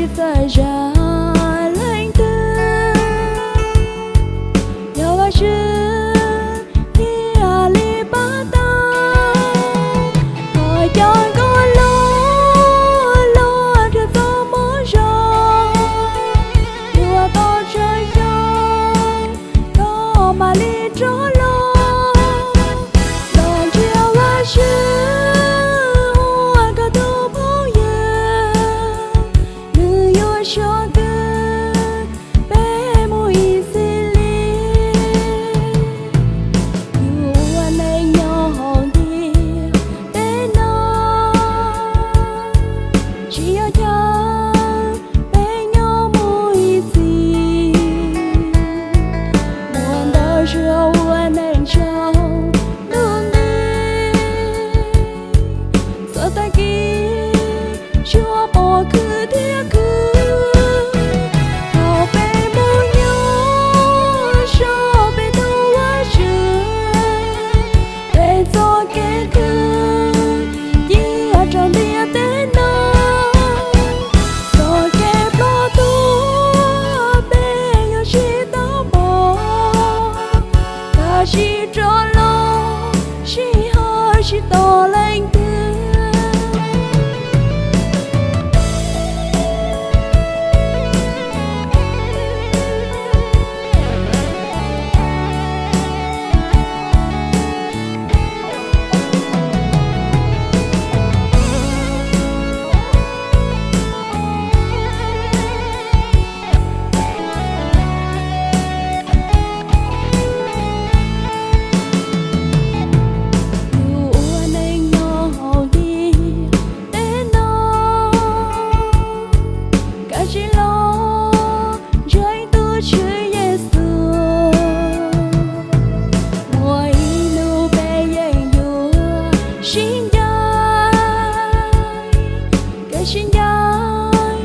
Txawm zam leej twg, yog Vajtswv thiaj li pab tau. Thov cov nkauj loj luag nrhiav txoj hmoov zoo, yuav tau tsawg xyoo koj mam li rov los. Los ntsia Vajtswv ua koj tus phooj ywg, nws yuav soj kwv peb mus ib txhis li. Yus ua neej nyob hauv ntiaj teb no, tsis yog chaw peb nyob mus ib txhis. Muaj ntau suab ua neej nyob lub ntiaj teb, txoj tag kis tsuas pom khwv thiab khwv. Thaum peb mus nyob saum peb tus Vajtswv, peb txoj kev khwv cia rau ntiaj teb no. Txoj kev ploj tuag peb yuav tsis tau pom, tab sis rov los sij hawm tsis tos leej twg. Yus ua neej nyob hauv ntiaj teb no, koj sim los ntseeg tus Tswv Yexus. Muaj ib hnub peb yeej yuav sib ncaim, kev sib ncaim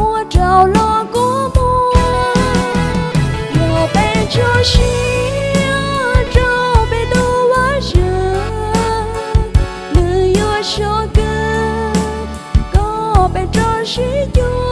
ua rau los kua muag. Yog peb tso siab rau peb tus Vajtswv, nws yuav soj kwv kom peb rov sib cuag.